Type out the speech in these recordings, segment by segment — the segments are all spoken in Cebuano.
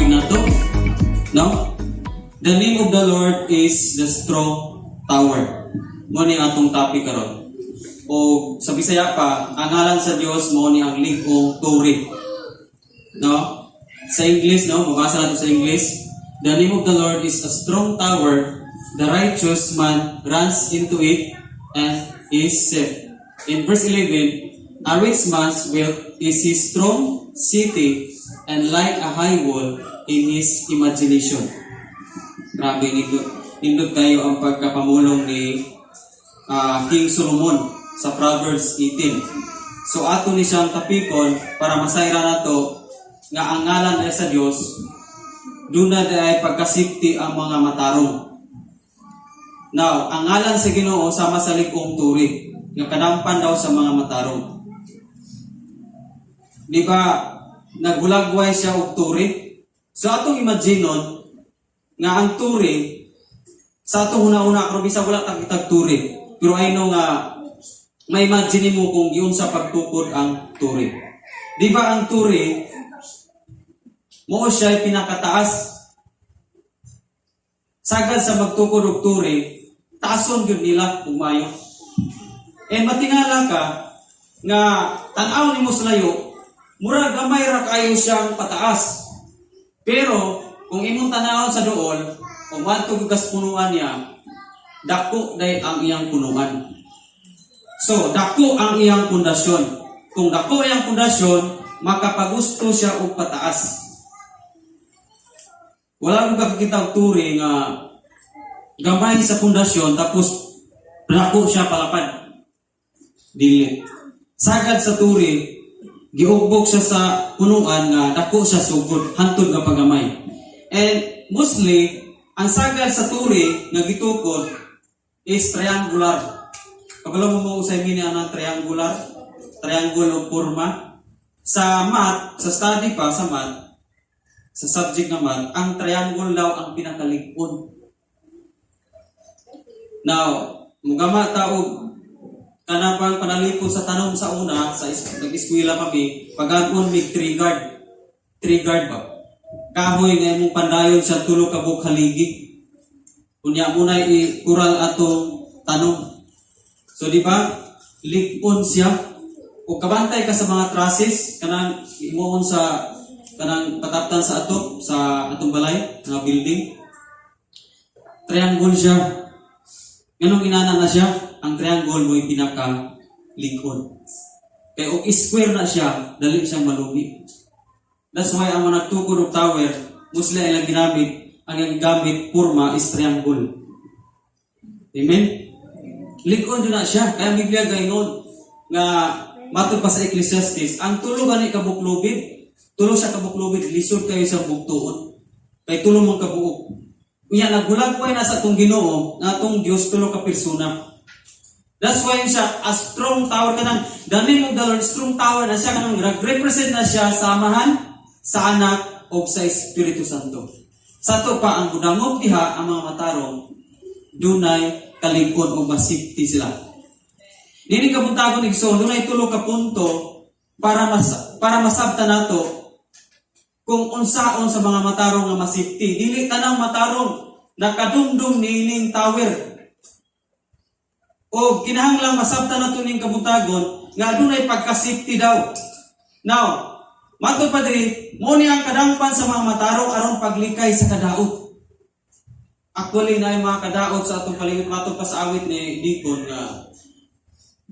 topic nato. No? The name of the Lord is the strong tower. Mao ni atong topic karon. O sa Bisaya pa, ang ngalan sa Dios mao ni ang lig-ong tore. No? Sa English, no? Mabasa nato sa English. The name of the Lord is a strong tower. The righteous man runs into it and is safe. In verse 11, a rich man's wealth is his strong city and like a high wall in his imagination. Grabe, nindot, nindot kayo ang pagkapamulong ni King Solomon sa Proverbs 18. So ato ni siyang topikon para masayra nato nga ang ngalan ay sa Dios duna ay pagka-safety ang mga matarong. Now, ang ngalan sa Ginoo sama sa lig-ong tore nga kadampan daw sa mga matarong. Di ba naghulagway siya og tore? So atong imaginon nga ang tore sa atong huna-huna karon, bisag wala ta kitag tore, pero I know nga ma-imagine mo kung giunsa pagtukod ang tore. Di ba ang tore mo siya ay pinakataas? Sagad sa magtukod og tore, taason gyud nila ug maayo. And matingala ka nga tan-aw nimo sa layo, mura gamay ra kayo siyang pataas. Pero kung imong tanawon sa duol, kung moadto gyud kas punuan niya, dako day ang iyang punuan. So, dako ang iyang pundasyon. Kung dako iyang pundasyon, makapagusto siya og pataas. Wala mo kakakita og tore nga gamay sa pundasyon tapos dako siya palapad. Dili. Sagad sa tore, giugbok siya sa punuan nga dako siya sugod hantod nga pagamay. And mostly ang sagad sa tore nga gitukod is triangular. Kabalo mo mo usay mini ang triangular, triangle og forma. Sa math, sa study pa sa math, sa subject nga math, ang triangle daw ang pinakalig-on. Now, mugama ta og kanang panalipod sa tanom sa una, sa nag-eskwela kami, pag-anon mig tree guard. Tree guard ba? Kahoy nga imong pandayon sa tulo ka buok haligi. Unya mo na i-kural atong tanom. So di ba? Lig-on siya. O kabantay ka sa mga trusses kanang imuon sa kanang pataptan sa atop sa atong balay nga building. Triangle siya. Nganong inana na siya? Ang triangle mo yung pinaka lig-on. Kaya og square na siya, dali siyang malumi. That's why ang mga nagtukod og tower, mostly ilang ginamit, ang ilang gamit forma is triangle. Amen? Lig-on jud na siya. Kaya ang Biblia gayon nga matod pa sa Ecclesiastes, ang tulo gani ka buklubid, tulo siya ka buklubid, lisod kayo sa bugtuon. Kay tulo man kabuok. Unya naghulagway na sa atong Ginoo, nga atong Dios tulo ka persona. That's why yun siya, a strong tower kanang, the name of the Lord, strong tower na siya, kanang nag-represent na siya sa Amahan, sa Anak, o sa Espiritu Santo. Sa ato pa, ang budangog diha, ang mga matarong, dunay kalig-on o ma-safety sila. Nini kabuntagon igsoon, dunay tulo ka punto para masabta nato kung unsaon sa mga matarong nga ma-safety. Dili tanang matarong nakadumdum niining tower. O kinahanglang masabta nato ning kabuntagon nga adunay pagka-safety daw. Now, matod pa diri, mo ni ang kadangpan sa mga matarong aron paglikay sa kadaot. Actually na mga kadaot sa atong palibot, matod pa sa awit ni Deacon nga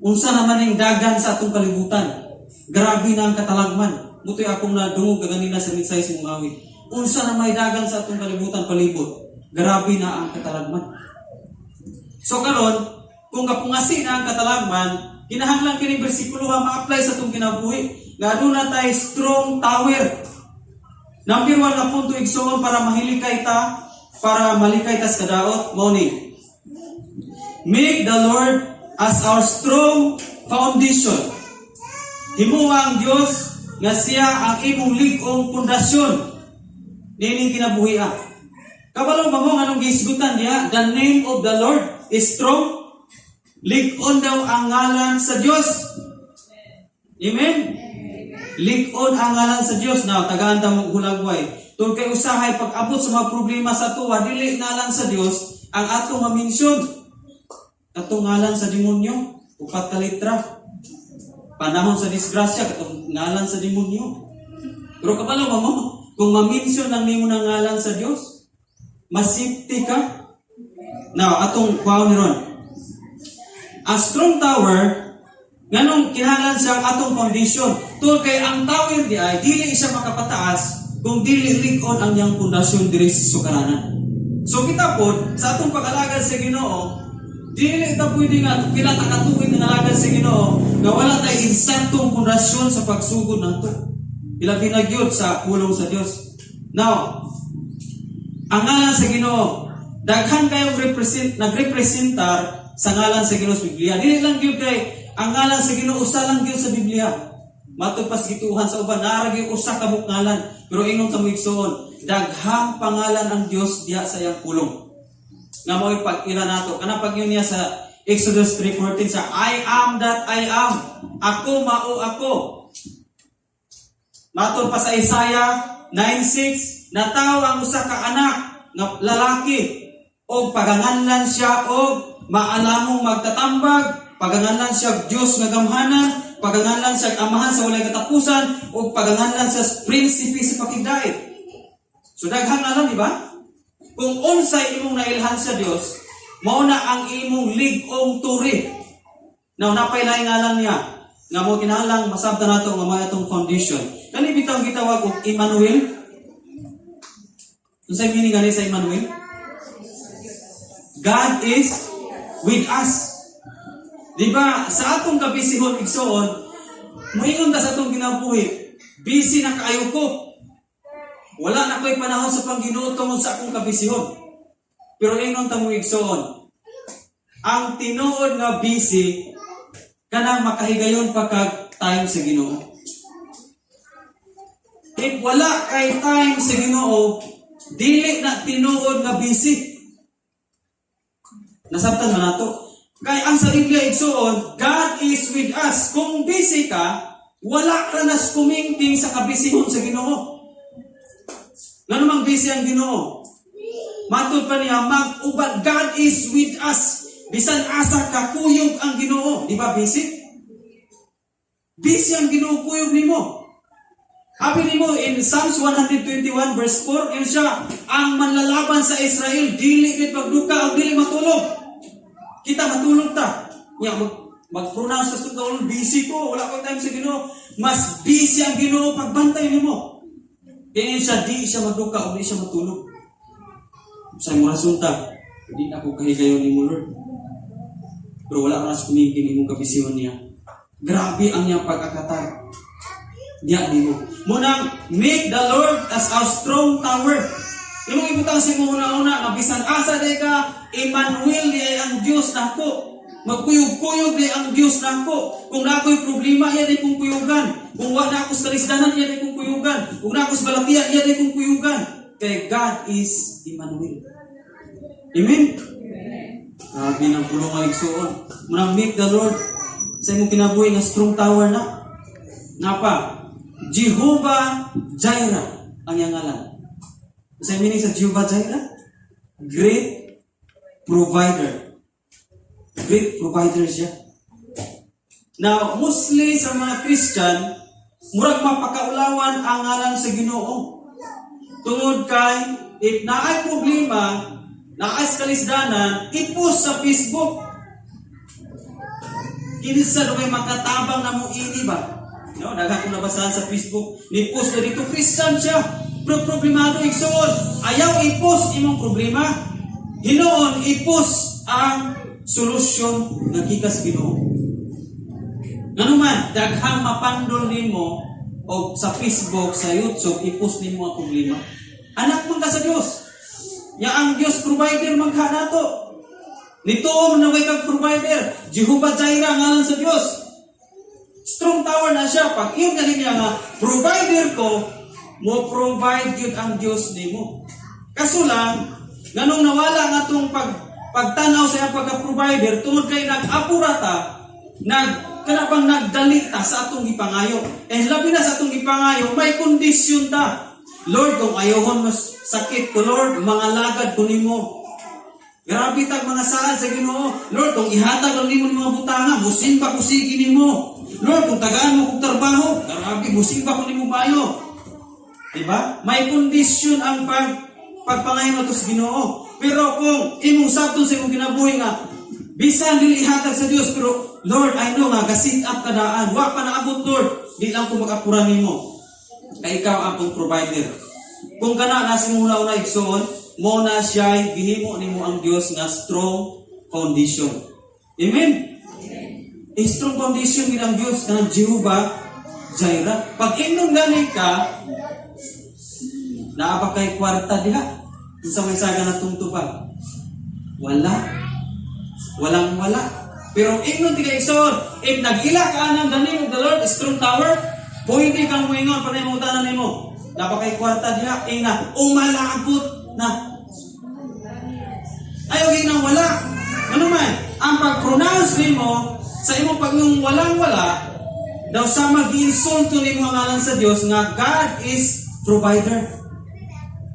unsa naman ning dagan sa atong kalibutan. Grabe na ang katalagman. Mutoy akong nadungog kaganina sa mensahe sa mong awit. Unsa na may dagan sa atong kalibutan palibot. Grabe na ang katalagman. So karon, kung kapungasi na ang katalagman, kinahanglan kining bersikulo nga ma-apply sa atong kinabuhi. Nga aduna tay strong tower. Number 1 na punto, igsoon, para mahilikay ta, para malikay ta sa kadaot, mao ni: Make the Lord as our strong foundation. Himuha ang Dios nga siya ang imong lig-ong pundasyon nining kinabuhi. Kabalo ba mo anong gihisgutan niya? The name of the Lord is strong. Lig-on daw ang ngalan sa Dios. Amen? Lig-on ang ngalan sa Dios. Now, tagaan ta mo hulagway. Tungod kay usahay pag abot sa mga problema sa atoa, dili ngalan sa Dios ang atong ma-mention. Katong ngalan sa demonyo, upat ka litra. Panahon sa disgrasya, katong ngalan sa demonyo. Pero kabalo ba mo, kung ma-mention lang nimo ng ngalan sa Dios, mas safety ka. Now, atong kuhaon ni ron. Ang strong tower, nganong kinahanglan siya ang atong foundation? Tungod kay ang tower di ay dili siya makapataas kung dili lig-on ang iyang pundasyon diri sa sukaranan. So kita pod sa atong pag-alagad sa Ginoo, dili ta pwede nga pila ta ka tuig nga nalagad sa Ginoo nga wala tay insaktong pundasyon sa pagsugod nato. Ilabi na gyud sa pulong sa Dios. Now, ang ngalan sa Ginoo, daghan kayong nagrepresentar sa ngalan sa Ginoo sa Biblia. Dili lang gyud kay ang ngalan sa Ginoo usa lang gyud sa Biblia. Matod pas gituohan sa uban, naa ra gyud usa ka buok ngalan. Pero ingon kamo, igsoon, daghang pangalan ang Dios diha sa iyang pulong. Nga mao'y pag-ila nato. Kana pag yun niya sa Exodus 3:14 sa "I am that I am." Ako mao ako. Matod pa sa Isaiah 9:6, natawo ang usa ka anak nga lalaki og paganganlan siya og Maalamong Magtatambag, paganganlan siya og Dios nga Gamhanan, paganganlan siya og Amahan sa Walay Katapusan, ug paganganlan siya Prinsipe sa Pakigdait. So daghang ngalan, di ba? Kung unsay imong nailhan sa Dios, mao na ang imong lig-ong turi. Now, napay laing ngalan niya nga mo kinahanglang masabtan nato nga mao atong foundation. Kani bitawng gitawag og Emmanuel. Unsay meaning gani sa Emmanuel? God is with us. Di ba, sa atong kabisihon, igsoon, moingon ta sa atong kinabuhi, "Busy na kaayo ko. Wala na ko'y panahon sa pangginoo tungod sa akong kabisihon." Pero ingon ta mo, igsoon, ang tinuod nga busy kanang makahigayon pa kag time sa Ginoo. If wala kay time sa Ginoo, dili na tinuod nga busy. Nasabtan man nato? Kay ang sa Biblia, igsoon, God is with us. Kung busy ka, wala ka nas kumingking sa kabisihon sa Ginoo. Ngano mang busy ang Ginoo? Matod pa niya, mag-uban, God is with us. Bisan asa ka, kuyog ang Ginoo. Di ba busy? Busy ang Ginoo kuyog nimo. Sabi nimo in Psalms 121 verse 4, yun siya, ang manlalaban sa Israel, dili gid pagduka o dili matulog. Kita matulog ta. Nya mag-pronounce sa tulog, "Busy ko, wala ko time sa Ginoo." Mas busy ang Ginoo pagbantay nimo. Kaya siya, di siya magduka o di siya matulog. Sa imong rason ta, "Di ako kahigayon nimo, Lord." Pero wala ka na sa kumingkin imong kabisihon niya. Grabe ang iyang pag-akatar. Diya nimo. Munang make the Lord as our strong tower. Imong ibutang sa imong una-una nga bisan asa day ka, Emmanuel di ay ang Dios nako. Magkuyog-kuyog di ang Dios nako. Kung naa ko'y problema, iya di kong kuyugan. Kung wa na ako sa kalisdanan, iya di kong kuyugan. Kung naa ako sa balatian, iya di kong kuyugan. Kay God is Emmanuel. Amen? Grabe ng pulong nga, igsuon. Munang make the Lord sa imong kinabuhi nga strong tower na. Napa, Jehovah Jireh ang iyang ngalan. Sa meaning sa Jehovah Jireh? Great provider. Great provider siya. Now, mostly sa mga Christian, murag mapakaulawan ang ngalan sa Ginoo. Tungod kay, if naay problema, naay kalisdanan, i-post sa Facebook. Kinsa may makatabang na mo ini ba? No, daghan kong nabasahan sa Facebook. Ni-post na dito, Christian siya. Pero problemado, igsoon. Ayaw i-post imong problema. Hinuon i-post ang solusyon nga gikan sa Ginoo. Nganuman, daghang mapandol nimo og sa Facebook, sa YouTube, i-post nimo ang problema. Anak man ka sa Dios. Ya ang Dios provider man ka nato. Nituo man na kang provider. Jehovah Jireh ang ngalan sa Dios. Strong tower na siya. Pag iyon ganin niya nga, provider ko, mo provide yun ang Dios nimo. Kaso lang, nganong nawala nga itong pagtanaw sa iyang pagka-provider, tungod kay nag-apura ta, nag Kana bang nagdali ta sa atong gipangayo. And labi na sa atong gipangayo, may kondisyon ta. "Lord, kung ayohon mas sakit ko, Lord, mangalagad ko nimo." Grabe tag mga saad sa Ginoo. "Lord, kung ihatag lang nimo ni mga butanga, musimba ko sige nimo. Lord, kung tagaan mo kong trabaho, grabe, musimba ko nimo bayo." Diba? May kondisyon ang pagpangayo nato sa Ginoo. Pero kung imong sabton sa imong kinabuhi nga bisan dili ihatag sa Dios, pero "Lord, I know nga ga-set up ka daan. Wa pa naabot, Lord. Di lang ko mag-apura nimo. Kay ikaw ang akong provider." Kung kana nasa imong una-una, igsoon, mo na siya gihimo nimo ang Dios nga strong foundation. Amen. A strong foundation gid ang Dios kanang Jehovah Jireh. Pag ingnon gani ka, naa ba kay kwarta diha? Unsa may saga na tungtubag? Wala. Walang wala. Pero ingnon ti ka, igsoon, if nag-ila ka anang the name of the Lord, strong tower, pwede kang muingon pa nimo tanan nimo. "Naa ba kay kwarta diha?" Ingna, umalabot na. Ayaw ginang wala. Ano man, ang pag-pronounce nimo sa imong pag-ingong walang wala, daw sa mag-insulto nimo ang ngalan sa Dios nga God is provider.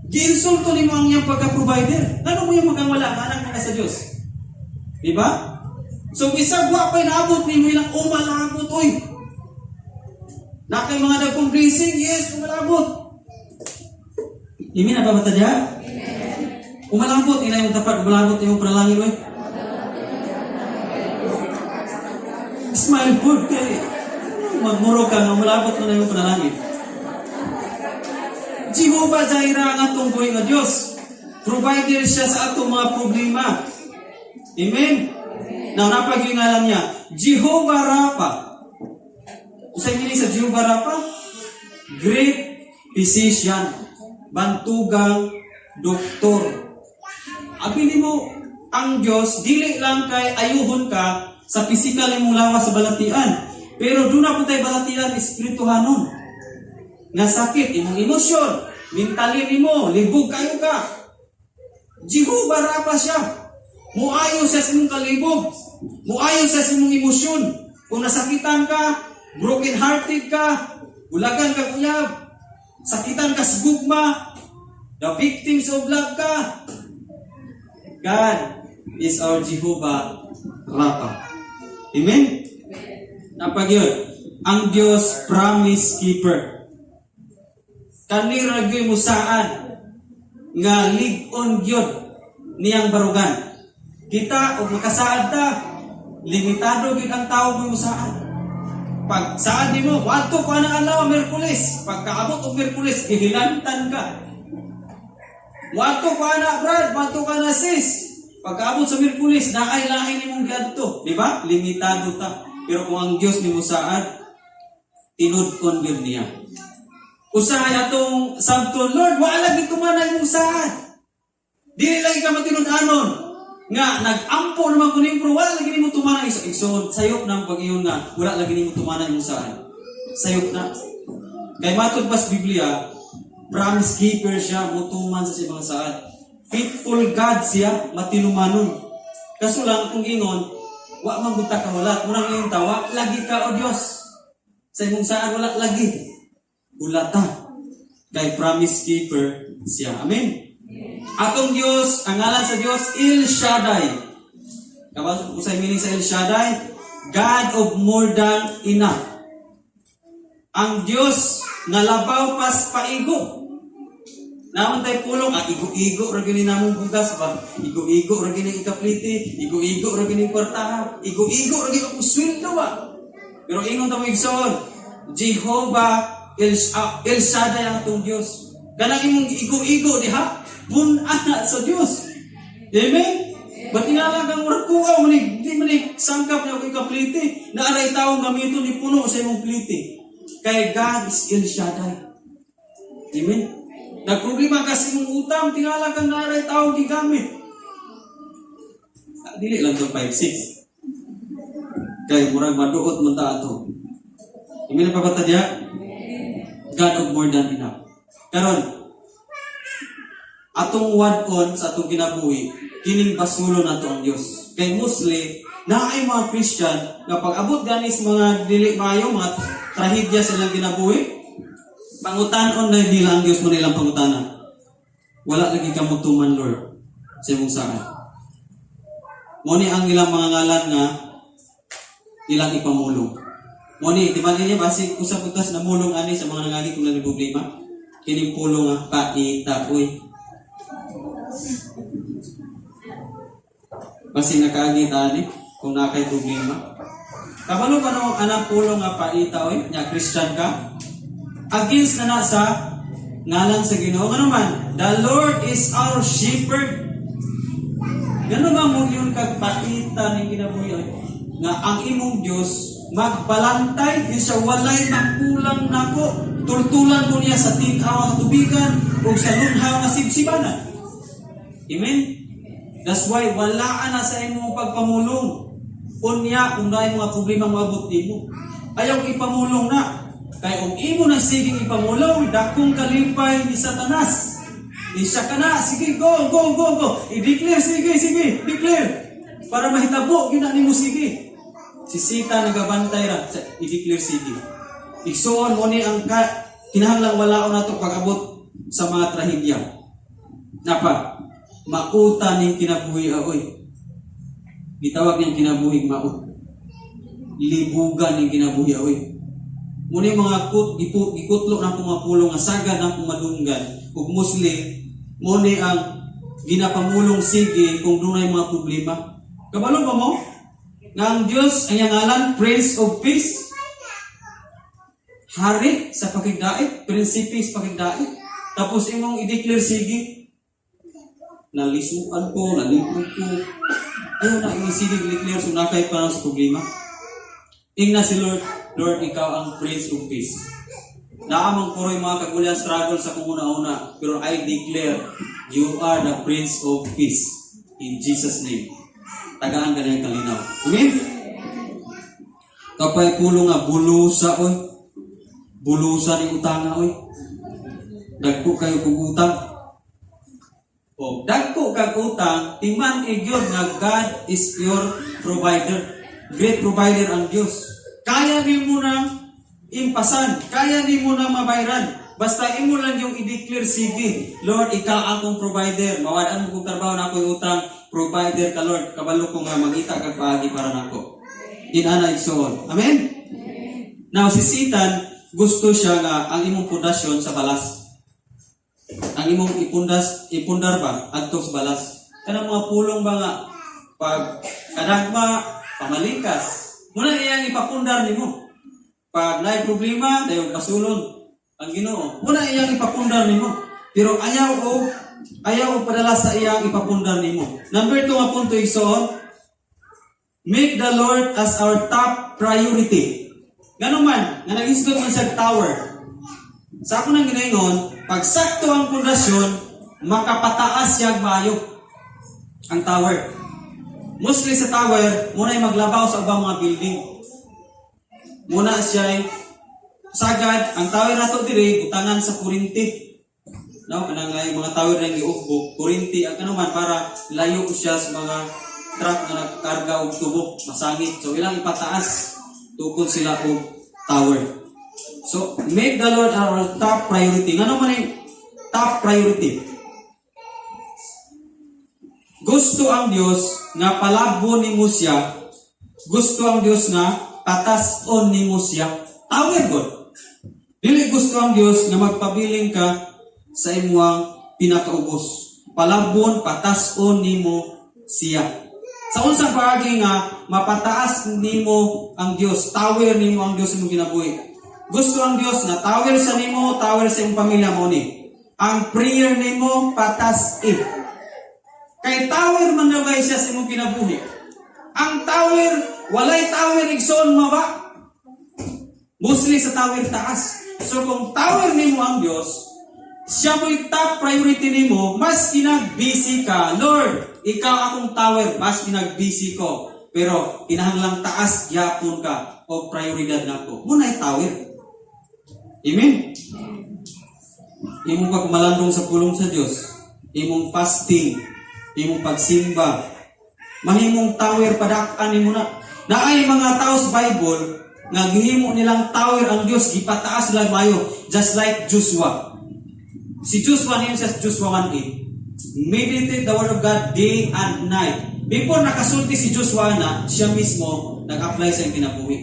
Giinsulto nimo ang iyang pagka-provider. Ano mo yung magang wala? Manang ka sa Dios. Di ba? So, bisag wa pa'y naabot nimo ilang umalabot, oy. Na kay mga dagkong blessing, yes, umalabot. Amen na ba ba diya? Umalabot, ina yung tapat, umalabot yung panalangin, oy. Smile good kay magmuro ka nga umalabot mo na yung panalangin. Jehovah Jireh ang atong buhi nga Dios. Provider siya sa atong mga problema. Amen? Now, napag yung ngalan niya, Jehovah Rapha. Usay meaning sa Jehovah Rapha? Great physician. Bantugang doktor. Abi nimo ang Diyos, dili lang kay ayuhon ka sa physical imong lawas sa balatian. Pero doon na po tayo balatian, espirituhanon. Nga sakit, imong emosyon, mentally nimo, libog kayo ka. Jehovah Rapha siya. Muayo siya sa imong kalibog. Muayo siya sa imong emosyon. Kung nasakitan ka, broken hearted ka, ulagan ka uyab, sakitan ka sa gugma, the victims of love ka. God is our Jehovah Rapha. Amen? Napag yun, ang Diyos promise keeper. Kanira gyud mo saan nga lig-on gyud niyang barugan. Kita og makasaad ta, limitado gyud ang tao mo saan. Pag saad nimo, "Wadto ko anang adlaw, Miyerkules." Pagkaabot og Miyerkules, gihilantan ka. "Wadto ko ana, Brad, wadto ka na, sis." Pagkaabot sa Miyerkules, naay lain nimong giadto, di ba? Limitado ta. Pero kung ang Dios nimo saad, tinud-on gyud niya. Usahay atong sabton, "Lord, wala lagi tumanay imong saad. Dili lagi ka matinud-anon." Nga nag-ampo naman kuning pero wala lagi nimo tumanay sa igsoon, sayop na ang pag-iyon nga wala lagi nimo tumanay imong saad. Sayop na. Kay matod pa sa Biblia, promise keeper siya, mutuman sa siyang mga saad. Faithful God siya, matinumanon. Kaso lang kung ingon, wa man gud ta kahulat. Murang iyong tawa, lagi ka o Dios. Sa imong saad wala lagi. Hulata. Kay promise keeper siya. Amen. Atong Dios, ang ngalan sa Dios, El Shaddai. Kabalo ko sa meaning sa El Shaddai? God of more than enough. Ang Dios nga labaw pas paigo. Naman tayo pulong, ah, igo-igo ra gini namong bugas ba? Igo-igo ra gini ikaplite, igo-igo ra gini kwartaha, igo-igo ra gini akong sweldo ba? Pero ingon ta mo, igsoon, Jehovah El Shaddai ang atong Dios. Kanang imong igo-igo diha, pun-an na sa Dios. Amen? Ba't ingala kang murag kuaw man ni, di man ni sangkap niya og ikaplite. Naaray taong gamiton ni puno sa imong plite. Kay God is El Shaddai. Amen? Nagproblema ka sa imong utang, tingala kang naaray taong gigamit. Ah, dili lang to 5-6. Kay murag maduot man ta ato. Amen na pa ba ta diya? God of more than enough. Karon, atong wad-on sa atong kinabuhi, kining basulo nato ang Dios. Kay mostly, Naay mga Christian nga pag abot gani sa mga dili maayo, mga trahedya sa ilang kinabuhi, pangutanon na nila ang Dios mo nilang pangutana. "Wala lagi ka motuman, Lord, sa imong saad." Mo ni ang ilang mga ngalan nga ilang ipamulong. Mo ni, di ba niya, basi usap utas namulong ani sa mga nangagi kung nang problema. Kining pulong nga, "Paita, uy." Basi nakaagi ta ani kung naa kay problema. Kabalo ka no, anang pulong nga "paita, uy," nya Christian ka? Against na na sa ngalan sa Ginoo. Ano man? The Lord is our shepherd. Gano ba mo yun kag paita ning kinabuhi, oy? Nga ang imong Dios magbalantay, di siya walay makulang nako. Tultulan ko niya sa tin-aw nga katubigan ug sa lunhaw nga sibsibanan. Amen? That's why wala na sa imong pagpamulong. Unya, kung naay mga problema moabot nimo, ayaw ipamulong na. Kay kung imo na siging ipamulong, dakong kalipay ni Satanas. Isa ka na, sige, go, go, go, go. I-declare, sige, sige, declare. Para mahitabo, gina nimo sige. Si Satan nagabantay ra, i-declare sige. Igsuon mo ni ang kinahanglang walaon nato pag-abot sa mga trahedya. Napa, mauta ning kinabuhi aoy. Gitawag niyang kinabuhi maut. Libugan ning kinabuhi aoy. Muni mga gikutlo ng mga pulong nga sagad ng madunggan ug mostly mo ni ang ginapamulong sige kung dunay mga problema. Kabalo ba mo? Nga ang Dios ang iyang ngalan Prince of Peace. Hari sa pakigdait, prinsipe sa pakigdait. Tapos imong i-declare sige. "Nalisuan ko, nalipod ko." Ayaw na imong sige i-declare so nakay pa sa problema. Ingna si Lord, "Lord, ikaw ang Prince of Peace. Naamang puroy mga kagulyan struggle sa kong una-una, pero I declare, you are the Prince of Peace. In Jesus' name." Tagaan ka na yung kalinaw. Amen? Kapay pulong nga, "Bulusa, oy. Bulusa ni utanga, oy. Dagko kayo kung utang." O, dagko kag utang, timan gyud nga God is your provider. Great provider ang Diyos. Kaya nimo nang impasan, kaya nimo nang mabayran. Basta imo lang yung i-declare sige. "Lord, ikaw akong provider. Mawad-an mo kong trabaho na ako'y utang. Provider ka, Lord. Kabalo ko nga mangita kag paagi para nako." Inana, igsoon. Amen? Now, si Satan, gusto siya nga ang imong pundasyon sa balas. Ang imong ipundas, ipundar ba, adto sa balas. Kanang mga pulong ba nga, pag kadagma, pamalikas. Muna iyang ipapundar nimo. Pag naay problema, dayon kasulon ang Ginoo. Muna iyang ipapundar nimo. Pero ayaw og padala sa iyang ipapundar nimo. Number 2 nga punto, igsoon, make the Lord as our top priority. Ngano man, nga nag-isgot man sa tower. Sa ako nang ginaingon, pag sakto ang pundasyon, makapataas siya maayo ang tower. Mostly sa tower, muna ay maglabaw sa ubang mga building. Muna siya ay sagad, ang tower nato diri butangan sa kurinti. No, kanang ay mga tower na giugbok, kurinti ang kanuman para layo siya sa mga truck nga nagkarga og tubok, masangit. So ilang ipataas tukod sila og tower. So, make the Lord our top priority. Ngano man yung top priority? Gusto ang Dios nga palabon nimo siya. Gusto ang Dios nga patason nimo siya. Tower God. Dili gusto ang Dios nga magpabiling ka sa imuang pinakaubos. Palabon, patason nimo siya. Sa unsang paagi nga mapataas nimo ang Dios, tower nimo ang Dios imong kinabuhi? Gusto ang Dios nga tower sa nimo, tower sa imong pamilya mo ni. Ang prayer nimo patas i. Kay tower man daw kay siya sa imong kinabuhi. Ang tower, walay tower, igsoon, maba. Mostly sa tower taas. So kung tower nimo ang Dios, siya mo'y top priority nimo, mas kinag-busy ka. "Lord, ikaw akong tower, mas kinag-busy ko. Pero kinahanglang taas gyapon ka o prioridad nako." Muna'y tower. Amen? Imong pagmalandong sa pulong sa Dios, imong fasting, imong pagsimba, Mahimong tower padak-an nimo na. Naay mga tao sa Bible nga gihimo nilang tower ang Dios, gipataas sila mayo, just like Joshua. Si Joshua niyon sa Joshua 1:8. Meditate the word of God day and night. Before nakasulti si Joshua na, siya mismo nag-apply sa iyang kinabuhi.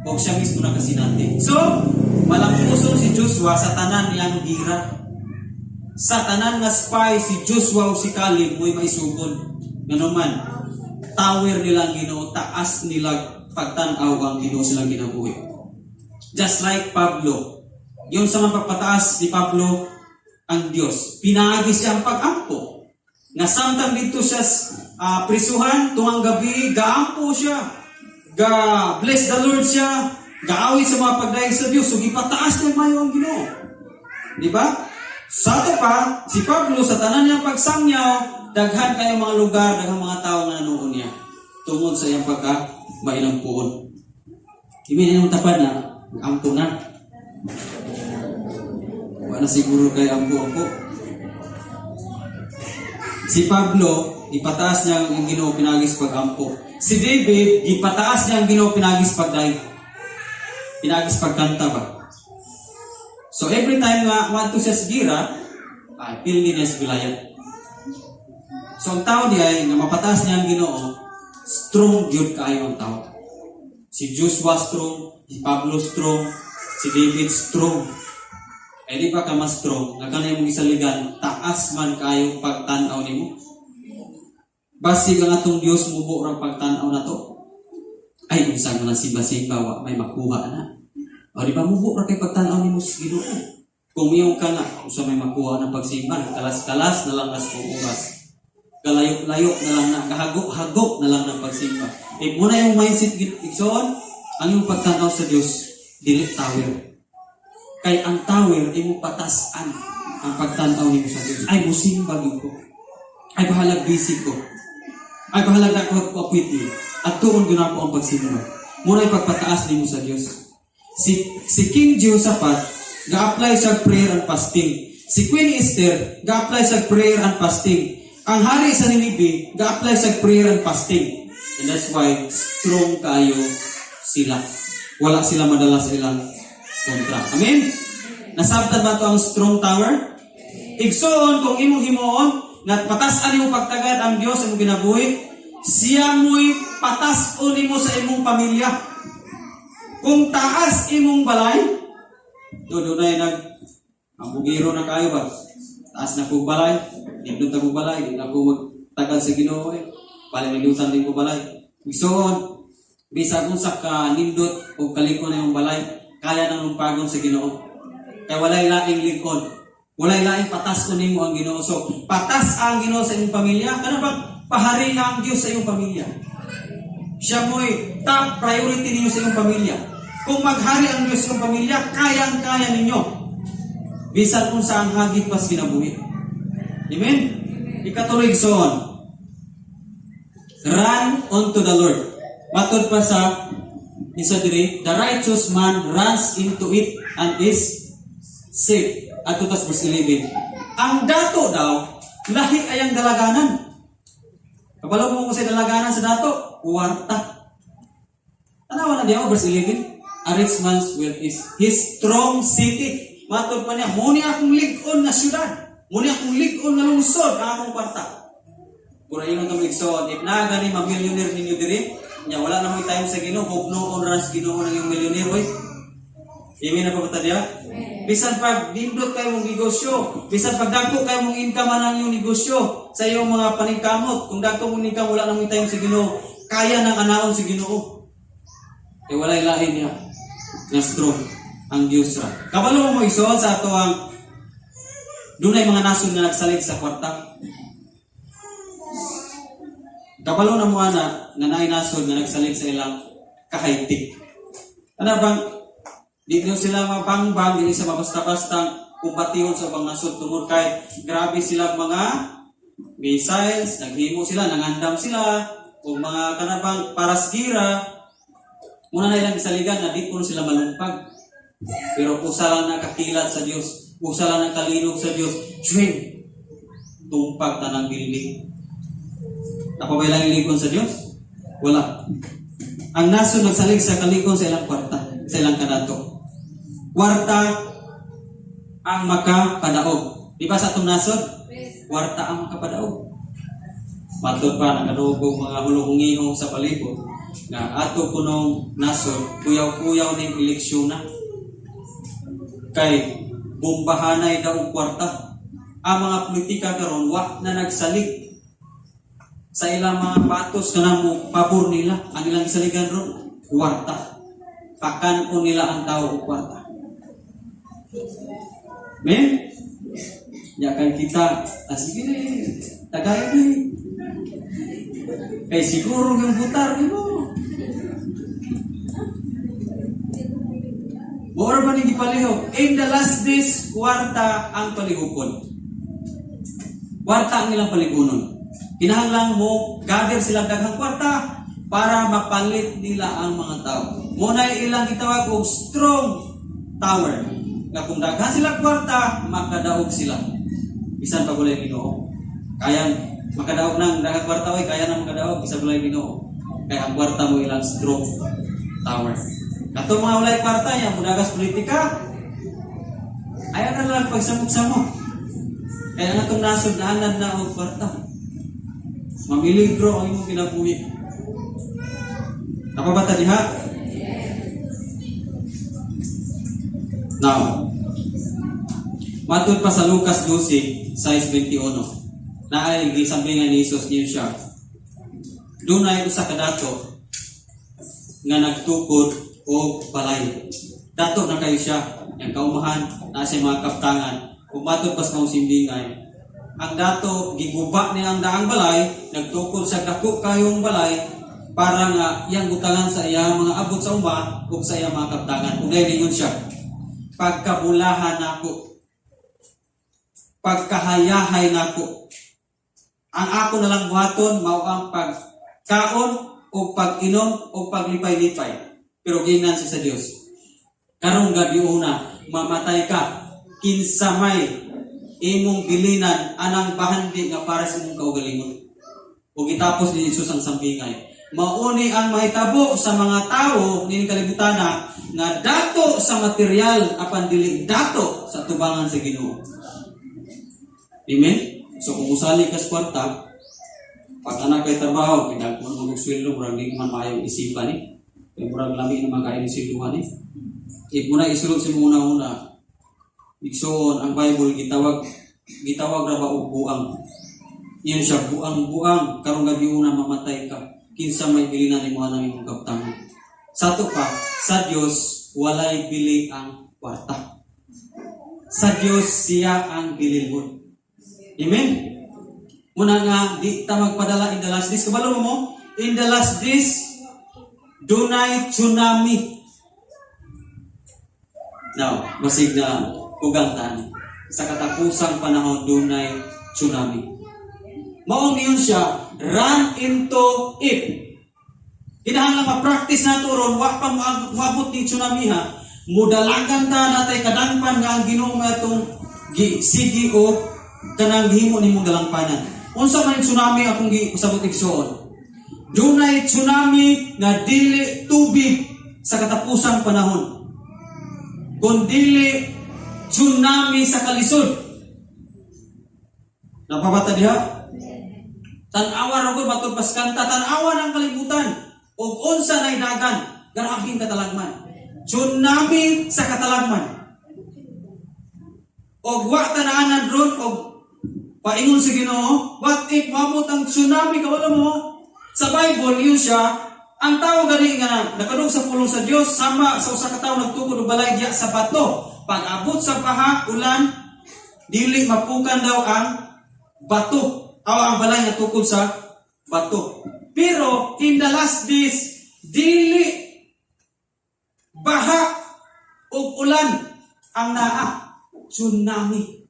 O siya mismo nakasinati. So, malampuson si Joshua sa tanan niyang gira. Sa tanan nga spy, si Joshua o si Caleb mo'y maisugod. Ngano man, tower nila ang Ginoo, taas nila pagtan-aw ang Ginoo silang kinabuhi. Just like Pablo. Yung sa mga pagpataas ni Pablo ang Dios. Pinaagi siya ang pag-ampo. Nga samtang dito siya prisuhan, tungang gabi, gaampo siya. Ga bless the Lord siya. Gaawit sa mga pagdayeg sa Dios. So gipataas niya mayo ang Ginoo. Di ba? Sa ato pa, si Pablo sa tanan niyang pagsangyaw, daghan kayo mga lugar, daghan mga tao nga nanuon niya tungod sa iyang pagka mainampuon. Imi yung tapad na, ampo na. Wala siguro kay ampo-ampo. Si Pablo, ipataas niya ang Ginoo pinagis pag-ampo. Si David, ipataas niya ang Ginoo pinagis pagdayeg. Pinagis pagkanta ba? So every time nga ngadto siya sa gira, ay pilni niya si Goliath. So ang tao niya ay nga mapataas niya ang Ginoo, strong gyud kaayo ang tao. Si Joshua strong, si Pablo strong, si David strong. Eh di ba ka mas strong, nga kanay mong isaligan, taas man kayo pagtan-aw nimo. Basig ang atong Dios mubo ra pagtan-aw nato. Ay, unsa man ang simba-simba, wa may makuha na. O di ba mubo ra kay pagtan-aw nimo sa Ginoo. Kung miingon ka nga, usa may makuha ng pagsimba, kalas-kalas na lang nas kung oras. Kalayo-layo na lang na, kahago-hago na lang ng pagsimba. If muna yung mindset, igsoon, ang iyong pagtanaw sa Dios, dili tower. Kay ang tower, imo patasan ang pagtanaw nimo sa Dios. Ay, musimba gyud ko. Ay, bahalag busy ko. Ay, bahalag na ako appointment. At tuon gyud ako ang pagsimba. Muna pagpataas nimo sa Dios. Si King Jehoshaphat, ga-apply sa prayer and fasting. Si Queen Esther, ga-apply sa prayer and fasting. Ang hari sa Ninive, ga-apply sa prayer and fasting. And that's why strong kayo sila. Wala sila madala sa ilang kontra. Amen? Nasabtan ba to ang strong tower? Igsoon, kung imong himuon, nga patas-an nimo pagtagad ang Dios sa imong kinabuhi, siya mo'y patas-on nimo sa imong pamilya. Kung taas imong balay, do dunay nag ang bugiro na kayo ba? Taas na kong balay, nindot na kong balay, di na ko magtagal sa Ginoo eh. Bali nindutan din ko balay. Igsoon, bisag unsa ka nindot o kaliko na imong balay, kaya nang lumpagon sa Ginoo. Kay walay laing lig-on. Walay laing patas nimo ang Ginoo. So, patas ang Ginoo sa imong pamilya. Kana bang pahari ang Dios sa imong pamilya? Siya mo'y top priority ninyo sa imong pamilya. Kung maghari ang Diyos sa imong pamilya, kayang-kaya ninyo. Bisan kung saan hagit pas kinabuhi. Amen? Ikatulo, igsoon. Run unto the Lord. Matod pa sa isa diri, "The righteous man runs into it and is safe." At tas verse 11. Ang dato daw, lahi ayang dalaganan. Kabalo mo kung sa dalaganan sa dato, kwarta. Tanawa na diya, verse 11. "A rich man's wealth is his strong city." Matod pa niya, "Muni akong lig-on nga syudad. Muni akong lig-on nga lungsod, ang akong kwarta." Kung ingon kami, igsoon, if na gani ma-millionaire ninyo diri, nya wala na mo time sa Ginoo, hugnoon ra sa Ginoo ng iyong millionaire, oy. Amen na pa ba ta diya? Bisan pag nindot kayo mong negosyo, bisan pag dagko kayo mong income ang iyong negosyo sa iyong mga paningkamot, kung dagko mong income, wala na mo time sa Ginoo, kaya nang anaon sa Ginoo. Kay walay lain niya nga strong ang Diyos ra. Kabalo mo, igsoon, sa ato ang dunay mga nasod nga nagsalig sa kwarta. Kabalo na mo ana nga naay nasod nga nagsalig sa ilang kahigh-tech. Ano bang di nyo sila mabangbang, dili sa mabasta-basta kumbatiyon sa ubang nasod tungod kay grabe sila mga missiles, naghimo sila, nangandam sila, o mga kanabang para sa gira, muna na ilang isaligan na di kuno sila malumpag. Pero usa lang nakakilat sa Dios, usa lang nakalinog sa Dios, Chwing! Tumpag tanang building. Naa pa bay lig-on sa Dios? Wala. Ang nasod nagsalig sa kalig-on sa ilang kwarta, sa ilang kadato. Kwarta ang makapadaog. Di ba sa atong nasod? Kwarta ang makapadaog. Matod pa, nakadugog mga hulong sa palibot nga ato kunong nasod, kuyaw-kuyaw ning eleksyon na. Kay bombahanay daw og kwarta. Ang mga politika karon wa na nagsalig sa ilang mga patos kana mo pabor nila. Ang ilang gisaligan ron, kwarta. Pakan-on nila ang tao og kwarta. Men, ya kay kita, ah, sige, tagay ni. Kay siguro yung butar mo. Mora ba ni gipalihok? In the last days, kwarta ang palihukon. Kwarta ang ilang paligunon. Kinahanglan mo gather sila daghang kwarta para mapalit nila ang mga tao. Muna ilang gitawag og strong tower. Nga kung daghan sila kwarta, makadaog sila. Bisan pa walay Ginoo. Kaya makadaog nang daghang kwarta oy, kaya na makadaog bisan walay Ginoo. Kaya ang kwarta mo ilang strong tower. Kato mga walay kwarta ya mudagas politika. Ayaw na lang pagsamok-samok. Kaya nga itong nasod na anad na og kwarta. Mamiligro ang imong kinabuhi. Napabata diha? Now, matod pa sa Lucas 12, 6:21. Naay gisambingan ni Jesus niyo siya. Dunay usa ka dato nga nagtukod og balay. Dato na kayo siya, yang kaumahan, na siya mga kaptangan. Ug matod pa sa maong simbingay, ang dato giguba niya ang daang balay, nagtukod sa dako kayong balay para nga iyang butangan sa iyang mga abot sa uma ug sa iyang mga kaptangan. Ug ningon siya, "Pagkabulahan nako, pagkahayahay nako, ang ako na lang buhaton mao ang pagkaon o pag-inom o paglipay-lipay." Pero ginan siya sa Dios, "Karong gabi una mamatay ka, kinsa may imong bilinan anang bahandi nga para sa imong kaugalingon?" Ug gitapos ni Jesus ang sambingay. Mauni ang mahitabo sa mga tawo nining kalibutana nga dato sa material apan dili dato sa tubangan sa Ginoo. Amen? So kung usali ka sa kwarta, pag anak kay trabaho, kay dagko mo og sweldo, murag di man maayo isipan ni. Kay murag lami naman kayo ni sweldohan ni. If mo na isulod sa imong una-una, igsoon, ang Bible gitawag gitawag ra ba og buang. Iyon siya, buang-buang, karong gabi una mamatay ka. Kinsa may bilinan nimo anang imong kaptangan? Sa ato pa, sa Dios walay bili ang kwarta. Sa Dios siya ang bililhon. Amen? Muna nga, di ta magpadala in the last days. Kabalo mo, in the last days, dunay tsunami. Now, basig na ugang tani. Sa katapusang panahon, dunay tsunami. Maong niyon siya, run into it. Kinahanglan ma-practice nato ron, wa pa moabot ni tsunami ha. Mudalagan ta natay kadangpan nga ang Ginoo nga atong gi sige o kanang gihimo nimong dalangpanan. Unsa man yung tsunami akong giusabot, igsoon? Dunay tsunami nga dili tubig sa katapusang panahon, kun dili tsunami sa kalisod. Napabata diha? Tan-awa ra gud, matud pas kanta, tan-awa ng kalibutan ug unsa nay dagan, grabeng katalagman. Tsunami sa katalagman. Og wa ta naanad ron og paingon sa Ginoo, what if moabot ang tsunami, kawala mo? Sa Bible, yun siya, ang tao gani nga nakadungog sa pulong sa Dios sama sa usa ka tawo nagtukod og balay diya sa bato. Pag abot sa baha, ulan, dili mapukan daw ang bato. O ang balay nga tukod sa bato. Pero in the last days, dili baha ug ulan ang naa, tsunami.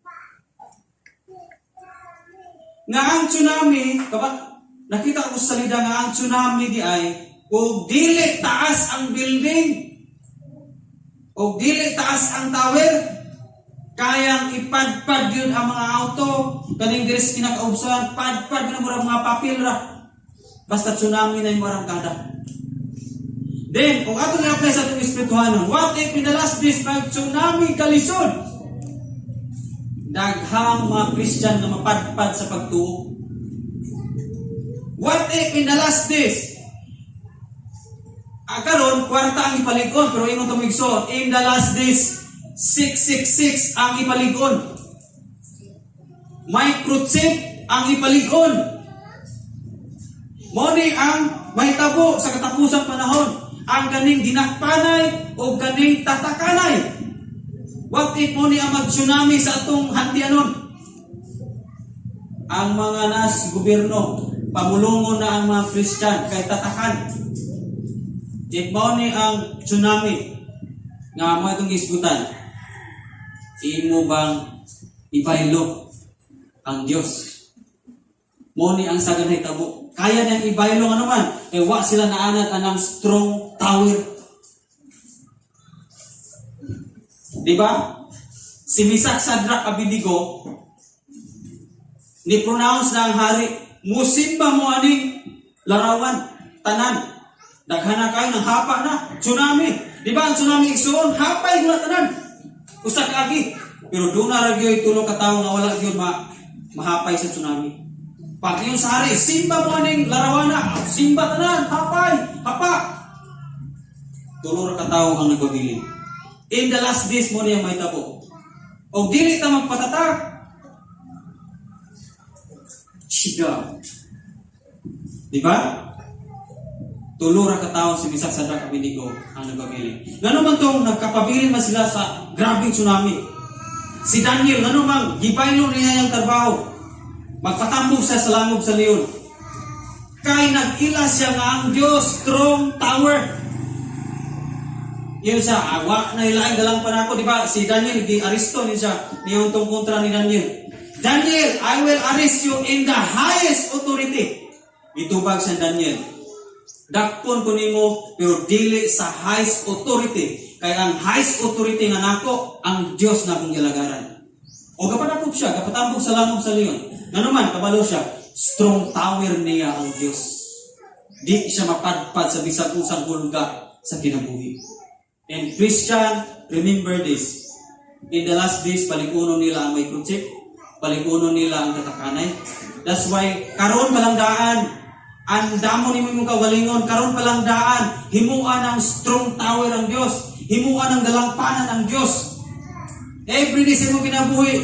Nga ang tsunami, kaba, nakita ko sa salida nga ang tsunami di ay ug dili taas ang building ug dili taas ang tower, kayang ipadpad yun ang mga auto kaning diri sa kinakaubsan, padpad na murag mga papel ra. Basta tsunami na yung arangkada. Then, kung ato i-apply sa atong espirituhanon, what if in the last days mag tsunami kalisod? Daghang mga Christian na mapadpad sa pagtuo. What if in the last days, karon kwarta ang ipalig-on, pero ingon tumigso, in the last days, 666 ang ipalig-on. Microchip ang ipalig-on. Mao ni ang mahitabo sa katapusang panahon. Ang ganing dinakpanay o ganing tatakanay. What if mao ni ang mag-tsunami sa atong handianon? Ang mga nas gobyerno, pamulungon na ang mga Christian kay tatakan. If mao ni ang tsunami nga mo itong gisgutan, imo bang ibaylo ang Dios? Mo ni ang sagan hitabo. Kaya niyang ibaylo nga naman, eh wa sila naanad anang strong tower. Di ba? Si Misak, Sadrak, Abednego, ni pronounce na ang hari, musimba mo aning larawan, tanan. Daghan na kayo ng hapa na, tsunami. Di ba ang tsunami, igsuon, hapay mo na tanan. Usa ka agi. Pero doon na ra gyud tulo ka tawo nga wala gyud mahapay sa tsunami. Pag yung sa hari, simba mo aning larawan na, simba tanan, hapay, hapa. Tulo ra ka tawo ang nagpabilin. In the last days mo niyang mahitabo. O dili ta magpatatak. Siga. Di ba? Tulo ra ka tawo, si Misak, Sadrak, Abednego, ang nagpabilin. Ngano man tong nagkapabilin man sila sa grabeng tsunami? Si Daniel, ngano man gibaylo niya yung trabaho? Magpatambog siya sa langob sa leon. Kay nag-ila siya nga ang Diyos, strong tower. Yun siya, awa na ilaing dalang pa nako, di ba? Si Daniel, gi-aristo niya siya, niyong tong kontra ni Daniel. "Daniel, I will arrest you in the highest authority." Itubag siya Daniel, "Dakpon ko nimo, pero dili sa highest authority. Kay ang highest authority nga nako, ang Dios na akong gilagaran." O gapadakop siya, gapatambog sa langob sa leon. Ngano man, kabalo siya, strong tower niya ang Dios. Di siya mapadpad sa bisag usang hulga sa kinabuhi. And Christian, remember this. In the last days, paliguno nila ang microchip, paliguno nila ang katakanay. That's why, karon pa lang daan, andamo nimo imong kaugalingon, karon pa lang daan, himuan ang strong tower ang Dios, himuan ang dalangpanan ang Dios. Every day sa imong kinabuhi,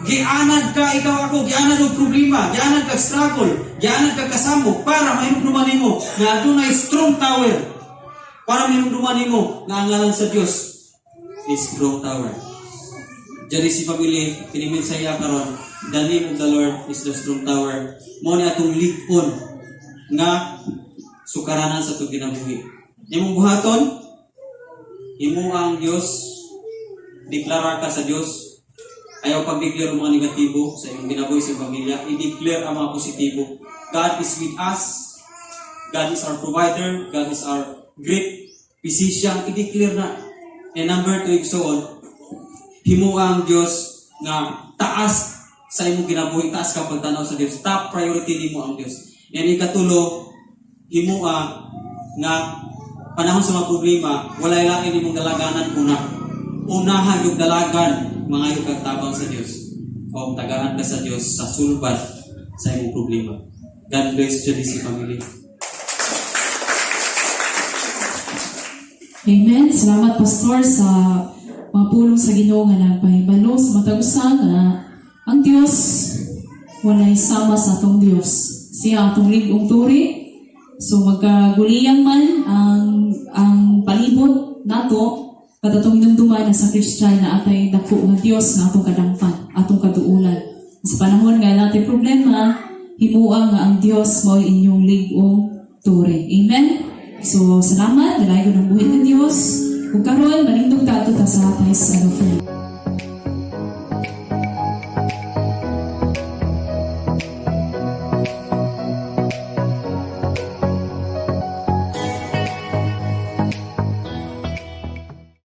gianad ka, ikaw ako, gianad og problema, gianad ka struggle, gianad ka kasamok para mahinumduman nimo nga adunay strong tower. Para mahinumduman nimo nga ang ngalan sa Dios is strong tower. Jadi si family, kini mensahe karon, the name of the Lord is the strong tower. Mao ni atong lig-on nga sukaranan sa atong kinabuhi. Imong buhaton, imo ang Dios, deklara ka sa Dios. Ayaw pag-declare ang mga negatibo sa imong kinabuhi, sa imong pamilya, i-declare ang mga positibo. God is with us. God is our provider. God is our great physician. I-declare na. And number two, igsoon, himua ang Dios nga taas sa imong kinabuhi, taas ka pagtanaw sa Dios. Top priority nimo ang Dios. And ikatulo, himua nga panahon sa mga problema, walay lain imong dalaganan una. Unahan yung dalagan, mga kag tabang sa Dios. O tagaan ka sa Dios sa sulbad sa imong problema. God bless you, si family. Amen. Salamat, Pastor, sa mga pulong sa Ginoo nga nagpahibalo sa matag usa nga ang Dios, walay sama sa atong Dios. Siya atong lig-ong turi. So magkaguliyang man ang palibot nato, katatong hinumduman na sa Christian na atay dako nga Dios nga atong kadangpan, atong kaduulan. Sa panahon nga natin problema, himua nga ang Dios mao inyong lig-ong turi. Amen. So, salamat. Dalaygon ang buhi ng Dios. Ug karon manindog ta ta sa tithes and offering.